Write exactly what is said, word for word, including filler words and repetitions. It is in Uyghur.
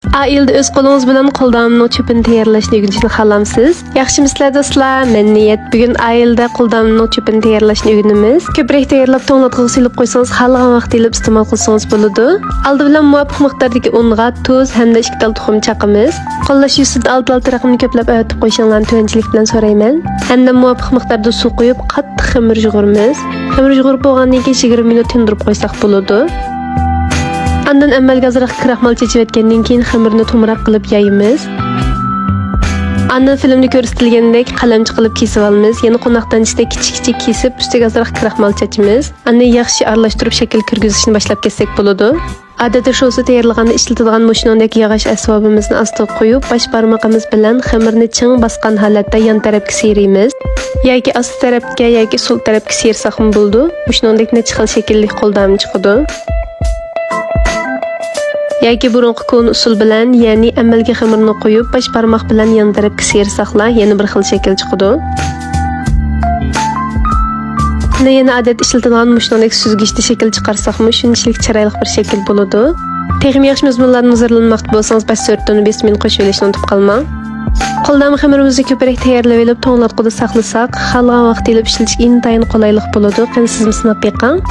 ئائىلىدە ئۆز قولىڭىز بىلەن قولدامنىڭ چۆپىنى تەييارلاشنى ئۆگىنىشنى خالامسىز؟ ياخشىمۇسىلەر دوستلار، مەن نىيەت. بۈگۈن ئائىلىدە قولدامنىڭ چۆپىنى تەييارلاشنى ئۆگىنىمىز. كۆپرەك تەييارلاپ توڭلاتقۇغا سېلىپ قويسىڭىز، خالىغان ۋاقىتتا ئېلىپ ئىستېمال قىلسىڭىز بولىدۇ. ئالدى بىلەن مۇۋاپىق مىقداردىكى ئۇنغا تۇز ھەمدە ئىككى تال تۇخۇم چاقىمىز. قوللاش يۈزىسىدە ئالتە تال تېرىقىمنى كۆپلەپ ئەۋەتىپ قويۇشۇڭلارنى تۆۋەنچىلىك بىلەن سورايمەن. ھەمدە مۇۋاپىق مىقداردا سۇ قۇيۇپ، قاتتىق خېمىر يۇغۇرىمىز. خېمىر يۇغۇرۇپ بولغاندىن كېيىن يىگىرمە مىنۇت تىندۇرۇپ قويساق بولىدۇ. ئاندىن ئەمەلگە ئازراق كراخمال چېچىۋەتكەندىن كېيىن خېمىرنى تومراق قىلىپ يايىمىز. ئاندىن فىلىمدا كۆرسىتىلگەندەك قەلەمچە قىلىپ كېسىۋالىمىز. يەنە قوناق دانچىسىدەك كىچىك كىچىك كېسىپ، ئۈستىگە ئازراق كراخمال چاچىمىز. ئاندىن ياخشى ئارىلاشتۇرۇپ شەكىل كىرگۈزۈشنى باشلاپ كەتسەك بولىدۇ. ئادەتتە شوسا تەييارلىغاندا ئىشلىتىدىغان مۇشۇنىڭدەك ياغاچ ئەسۋابىمىزنى ئاستىغا قويۇپ، باش بارمىقىمىز بىلەن خېمىرنى چىڭ باسقان ھالەتتە يان تەرەپكە سىيرىيمىز. ياكى ئاستى تەرەپكە ياكى سول تەرەپكە سىيرىساقمۇ بولىدۇ. مۇشۇنىڭدەك نەچچە خىل شەكىللىك قولدامى چىقىدۇ. ياكى بۇرۇنقى كونا ئۇسۇل بىلەن، يەنى ئەمەلگە خېمىرنى قويۇپ، باش بارماق بىلەن يان تەرەپكە سىيرىساقلا، يەنە بىر خىل شەكىل چىقىدۇ. بۇنى يەنە ئادەتتە ئىشلىتىدىغان مۇشۇنىڭدەك سۈزگۈچتە شەكىل چىقارساقمۇ شۇنچىلىك چىرايلىق بىر شەكىل بولىدۇ. تېخىمۇ ياخشى مەزمۇنلاردىن ھۇزۇرلانماقچى بولسىڭىز، بەش سۈرەتتىن بېسىپ مېنى قوشۇۋېلىشنى ئۇنتۇپ قالماڭ. قولدامى خېمىرىمىزنى كۆپرەك تەييارلىۋېلىپ توڭلاتقۇدا ساقلىساق، خالىغان ۋاقىتتا ئېلىپ ئىشلىتىشكە ئىنتايىن قولايلىق بولىدۇ. قېنى سىزمۇ سىناپ بېقىڭ.